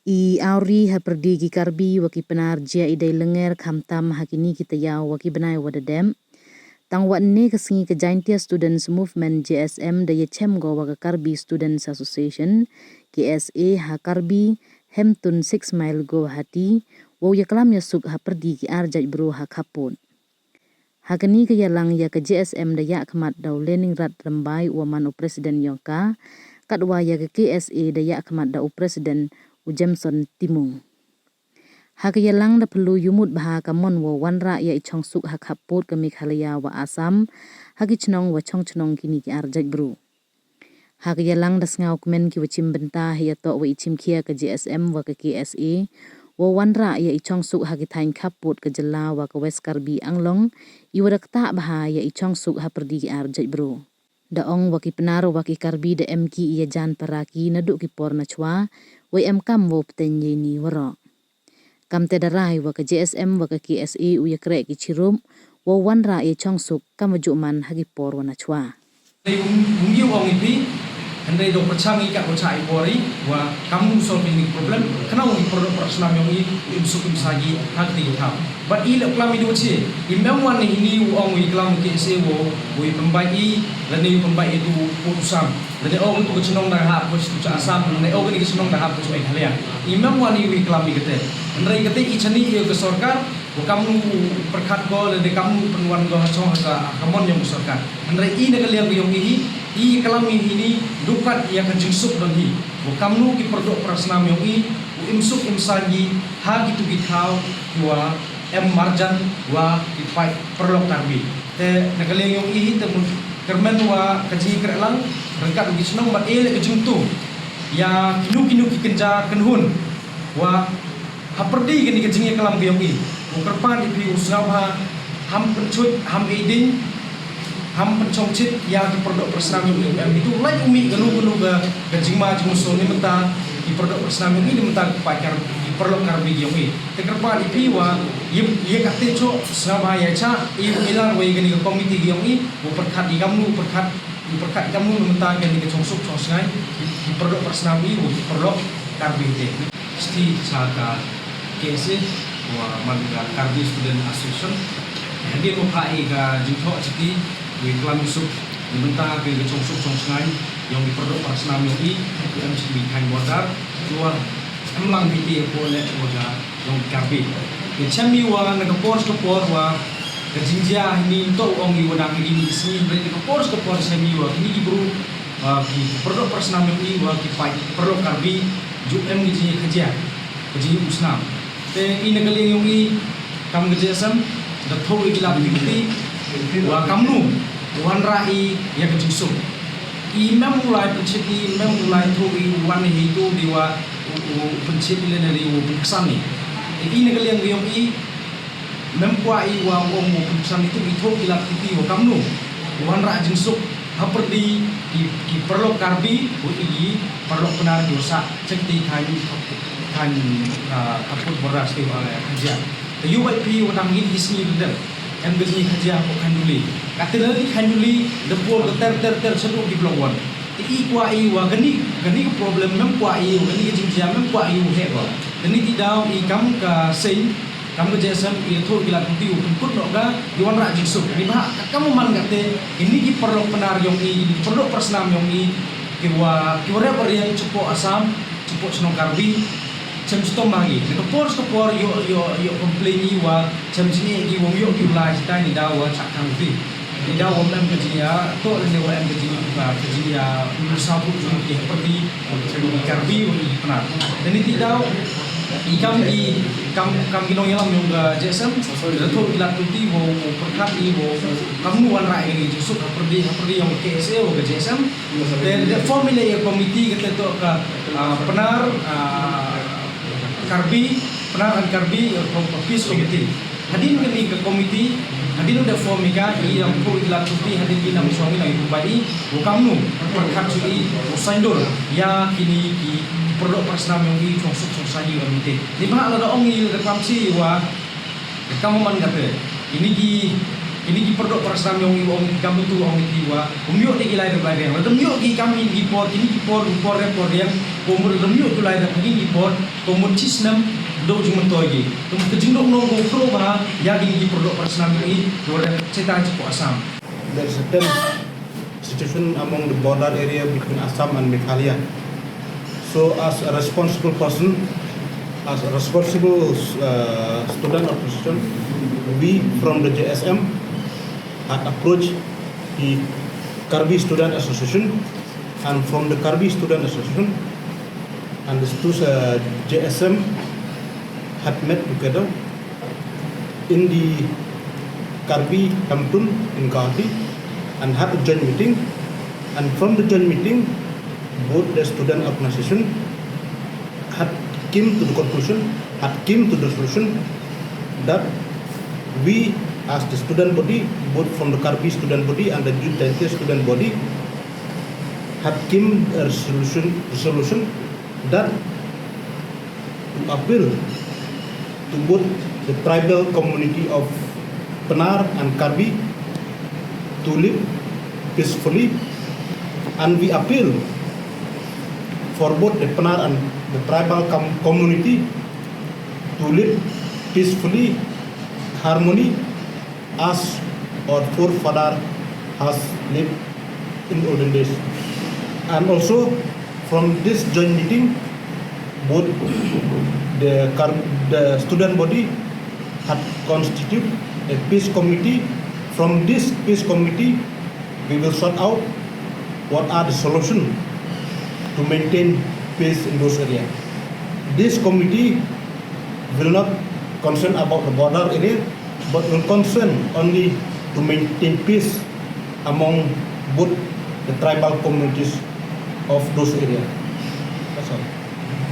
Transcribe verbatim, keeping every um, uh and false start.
I awri ha pyrdi ki Karbi wa ki Pnar jia i dei lynger khamtam ha kini ki tayaaw wa ki bnai wa dadep. Tang wa ynne ka sngi ka Jaintia Students Movement, J S M, da yachem ko wa ka Karbi Students Association, K S A, ha Karbi Hemtun Six Mile Guwahati, wow yaklam yasuk ha pyrdi ki ar jait bru ha khappud. Ha kani ka yalang ya ka J S M da yakhmat da u Leningrad Rymbai u wa man u president yong ka, katwa ya ka K S A da yakhmat da u president u Jameson Timung. Ha ka yalang da phylla yumut bha ka mon wow wanrah ya i chongsuk ha khappud ka Meghalaya wa Assam, ha ki chnong wa chong chnong kini ki ar jait bru. Ha ka yalang da sngewkmen ki wa chimbynta hei yatoh wa i chimkhia ka J S M wa ka K S A, wow wanrah ya i chongsuk ha ki thaiñ khappud ka jylla wa ka West Karbi Anglong, i wa da ktah bha ya i chongsuk ha pyrdi ki ar jait bru. Da ong wa ki Pnar wa ki Karbi da em ki i yajan para ki naduh ki por nachwa, wei em kam wow pteng ya ini waroh. Kamte da rai wa ka J S M wa ka K S A u yakreh ki chirup, wow wanrah ya i chongsuk kam wa juh man ha ki por wa nachwa. Te um, um, ong i phi, hynrei da pyrchang i ka ko cha i por i, wa kam u solve ini problem, khnang i por do personal yong i, im suk im saji, ha kti thaw. But i le klam i du chi, i mem wan ni hini u ong i klam ki se wo, u i pembai i, lane i pembai i tu u sam. Lane ong tu ka chnong da hap ko cha Assam, lane ong ni ka chnong da hap ko cha Meghalaya. I mem wan i u i klam i kate. Hynrei kate i chani i ka sorkar, wa kam nu pyrkhat ko, lane kam nu pynwan ko ha chong ha ka, ha ka mon yong ka sorkar. Hynrei i na ka liang yong i hi, i klam i hini, dukat ya ka jingsuk dang hi. Wa kam nu ki pyrdo personal yong i, u im suk im saji, ha ki tu ki thaw, ki wa em marjan, wa ki pait pyrlok Karbi. Te na ka liang yong i hi te mun kyrmen wa ka jingkrehlang, ryngkat ki chnong, bad e le ka jingtu. Ya kinu kinu ki kynja kynhun, wa ha pyrdi kani ka jingyakhlam ka yong i. U kyrpad i phi u sngewbha, ham pynchut, ham eidin, ham pynchongchit, ya ki pyrdo personal yong i, em itu, lai u mih kanu kanu ka, ka jingma jingmuso ni mynta, ki pyrdo personal yong i ni mynta ki pyrlok Karbi yong i. Te kyrpad i phi wa, ya, ya kate cho, sngewbha ya cha, i u ilar wa ya kani ka committee yong i, u pyrkhat i kam nu, u pyrkhat, u pyrkhat i kam nu ni mynta kani ka chongsuk chongsngai, ki, ki pyrdo personal i, u ki pyrlok Karbi te. Sti cha ka K S A, wa man ka Karbi Student Association. Hadien wa pha i ka jingthoh chiti, wi klam suk, ni mynta ka chongsuk chongsngai, yong ki pyrdo personal yong i, em chimi thaiñ border, wa em lang biti ko le wa ka yong Karbi. Te chem i wa na ka por ka por wa, ka jingjia hini to ong i wa dang hini ni sngi, na ka por ka por chem i wa, hini ki bru, wa ki pyrdo personal yong i wa ki pait pyrlok Karbi, ju em ki jingkhajia, ka jingusnam. Te i na ka liang yong i, kam ka J S M, da thoh i ki lad ki kti, wa kam nu, wanrah i ya ka jingsuk. I mem u lai pynchit i, mem u lai thoh i, wan i hi tu, di wa, u, u pynchit i le na di u pynksan i. Te i na ka liang yong i, mem kwah i wa ong u pynksan i tu i thoh i lad ki kti wa kam nu. Wanrah jingsuk, ha pyrdi, ki, ki pyrlok Karbi, u i ki pyrlok Pnar ki wa sah, chakti thaiñ, thaiñ, ah, khappud border sti wa, eh, khajia. Te yow bai phi wa dang hini ki sngi dadep. Em ka jingkhajia ko Khanduli. Kate na ki Khanduli, da por ka ter ter ter chadu ki block one. Te i kwah i wa kani, kani ka problem mem kwah i, wa kani ka jingjia mem kwah i u heh ko. Kani ti daw i kam ka seng, kam ka J S M, i thoh ki lad kti u pynkut noh ka, i wanrah jingsuk. Ni bha, kam man kate, kini ki pyrlok Pnar yong i, kini ki pyrlok personal yong i, ki wa, ki wa rep riang chapoh Assam, chapoh chnong Karbi, chem chitom ma ki. Ni ka por ka por yoh, yoh, yoh complain i wa, chem jingeh ki wa yoh ki u lai chitai ni daw wa chah khang ti. Ni daw wa em ka jingya, to ni wa em ka jing, ka jingya, u sa bu jong ki ha pyrdi, ki Karbi wa ki Pnar. Te ni ti daw, i kam ki, kam, kam ki nongyalam yong ka J S M, da thoh ki lad kti wa, wa pyrkhat i wa, kam nu wanrah i ni jingsuk ha pyrdi, ha pyrdi yong ka K S A wa ka J S M. Te, te form i le ya committee kate to ka, ah, Pnar, ah, Karbi, Pnar and Karbi, uh, Peace Committee. Hadien kani ka committee, hadien da form i ka, i yang ko i lad kti, hadien i nam song i na i pembai i, wa kam nu, pyrkhat chu i, wa sign dur, ya kini ki, ki pyrlok personal yong i, chongsuk chongsngai yong i te. Ni bha lada ong i, lada klam chi wa, kam man kate. Ini ki, Kini ki pyrdoh pyrsanam yong i, ong kam tu, ong i wa, um yoh de ki lai rep lai riang. Lada um yoh ki kam kini ki por, kini ki por, por rep por riang, ko mut lada um yoh ki lai rep kini ki por, ko mut chi snem, do ju myntoi ki. Tum ka jingdok nong ko khro ba, ya kini ki pyrdoh pyrsanam yong i, do rep cheta chi ko Assam. There's a tense situation among the border area between Assam and Meghalaya. So, as a responsible person, as a responsible, uh, student organization, we from the J S M had approached the Karbi Student Association, and from the Karbi Student Association and the stu-, uh, J S M had met together in the Karbi Hemtun in Guwahati and had a joint meeting. And from the joint meeting, both the student organization had came to the conclusion, had came to the solution that we, as the student body, both from the Karbi student body and the Youth Daintia student body, had came a resolution, resolution that to appeal to both the tribal community of Pnar and Karbi to live peacefully, and we appeal for both the Pnar and the tribal com-, community to live peacefully, harmony, as our forefather has lived in olden days. And also, from this joint meeting, both the Kar-, the student body had constituted a peace committee. From this peace committee, we will sort out what are the solution to maintain peace in those areas. This committee will not concern about the border area, but will concern only to maintain peace among both the tribal communities of those areas. That's all.